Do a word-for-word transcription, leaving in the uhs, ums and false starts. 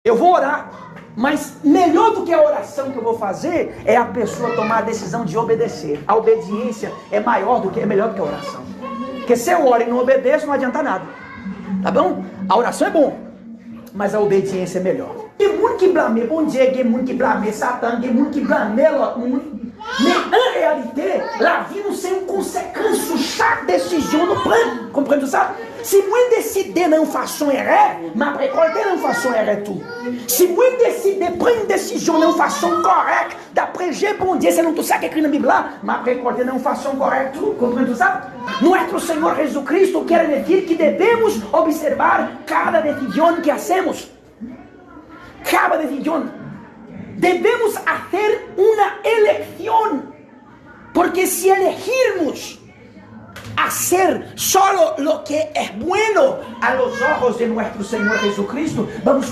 Eu vou orar, mas melhor do que a oração que eu vou fazer é a pessoa tomar a decisão de obedecer. A obediência é maior do que, é melhor do que a oração. Porque se eu oro e não obedeço, não adianta nada. Tá bom? A oração é bom, mas a obediência é melhor. Gen moun ki blame Bondye, gen moun ki blame Satan, gen moun ki blame lòt moun. Men an reyalite, lavi nou se yon konsekans sou chak desizyon nou pran. Konprann sa? Si mwen deside nan yon fason erè, m ap rekòlte nan yon fason erè tou. Si mwen deside pran yon desizyon nan yon fason kòrèk, dapre je Bondye, selon tout sa ki ekri nan Bib la, m ap rekòlte nan yon fason kòrèk tou. Konprann sa? Nuestro Señor Jesucristo quiere decir que debemos observar cada decisión que hacemos. Cada decisión. Debemos hacer una elección. Porque si elegimos hacer solo lo que es bueno a los ojos de nuestro Señor Jesucristo, vamos